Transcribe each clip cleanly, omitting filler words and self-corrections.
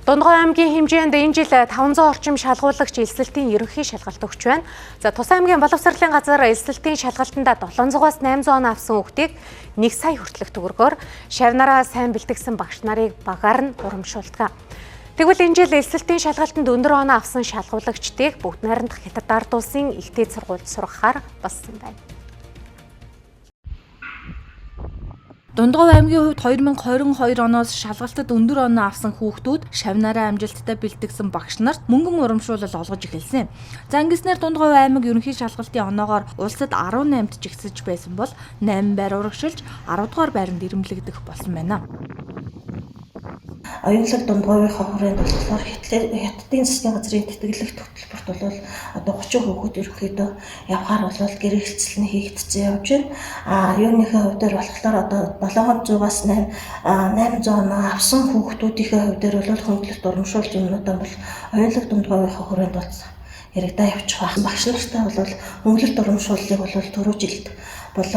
Дундгой аймгийн хэмжээнд энэ жил 500 орчим шалгуулагч элсэлтийн ерөнхий шалгалт өгч байна. За, Тус аймгийн боловсролын газар элсэлтийн шалгалтанда 700-аас 800 оноо авсан хүүхдийг 1 сая хүртэлх төгрөгөөр, шавнараа сайн бэлтгэсэн багш нарыг багаар нь урамшуулдаг. Тэгвэл энэ жил элсэлтийн шалгалтанд өндөр оноо авсан шалгуулагчдыг бүгд найрамдах Хятад ард улсын их дээд сургуульд сургахаар болсон байна. Дундгов аймгийн хувьд 2022 оноос шалгалтад өндөр оноо авсан хүүхдүүд шавнараа амжилттай бэлтгэсэн багш нарт мөнгөн урамшуулал олгож эхэлсэн. За, ингэснээр Дундгов аймаг ерөнхий шалгалтын оноогоор улсад 18-д жигсэж байсан бол 8 байр урагшилж 10 дугаар байранд ирэмблэгдэх болсон байна. Оюунлаг Дундговынхоо хүрээнд болохоор Хятадын засгийн газрын тэтгэлэгт хөтөлбөрт бол одоо 30 хүүхэд ерөнхийдөө явахаар бол гэрээ хэлцэл нь хийгдсэн явж байна. А юуныхээ хувь дээр болохоор одоо 700-аас 800 оноо авсан хүүхдүүдийнхээ хувь дээр бол хөнгөлөлт урамшуулж юмнуудаа бол Оюунлаг Дундговынхоо хүрээнд бол яригдаа явчих байх. Багш нартай бол хөнгөлөлт урамшууллыг бол түрүү жилд бол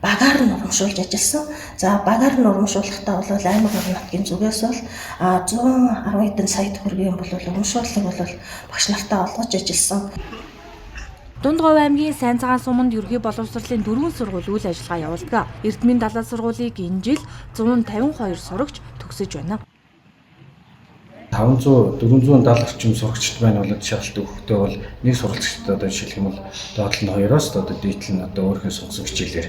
багаар нь урамшуулж ажилласан. За, багаар нь урамшуулахдаа бол аймаг орон нутгийн зүгээс бол 110 хэдэн сая төгрөгийн бол урамшууллыг бол багш нартаа олгож ажилласан. Дундговь аймгийн Сайн цагаан суманд ерөнхий боловсролын 4 сургууль үйл ажиллагаа явуулдаг. Эрдмийн далай сургуулийг энэ жил 152 сурагч төгсөж байна. 500 470 орчим сурагчид байна бол шалгалт өгөхдөө бол нэг суралцагчид одоо жишээлх юм бол доод нь 2-оос одоо дээд нь одоо өөрийнхөө сонгосон хичээлээр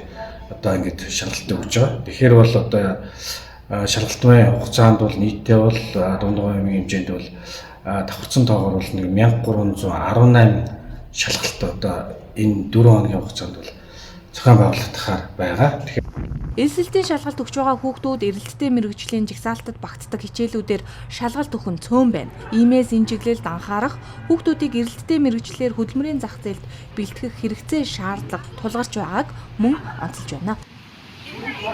одоо ингэж шалгалт өгж байгаа. Тэгэхээр бол одоо шалгалтын хугацаанд бол нийтдээ бол Дундгов аймгийн хэмжээнд бол давхарцсан тоогоор бол нэг 1318 шалгалт одоо энэ 4 хоногийн хугацаанд бол зохион байгуулагдахаар байгаа. Тэгэхээр Элсэлтийн шалгалт өгч байгаа хүүхдүүд эрэлттэй мэргэжлийн жагсаалтад багтдаг хичээлүүдээр шалгалт өгөх нь цөөн байна. Иймээс энэ чиглэлд анхаарах, хүүхдүүдийг эрэлттэй мэргэжлээр хөдөлмөрийн зах зээлд бэлтгэх хэрэгцээ шаардлага тулгарч байгааг мөн онцолж байна.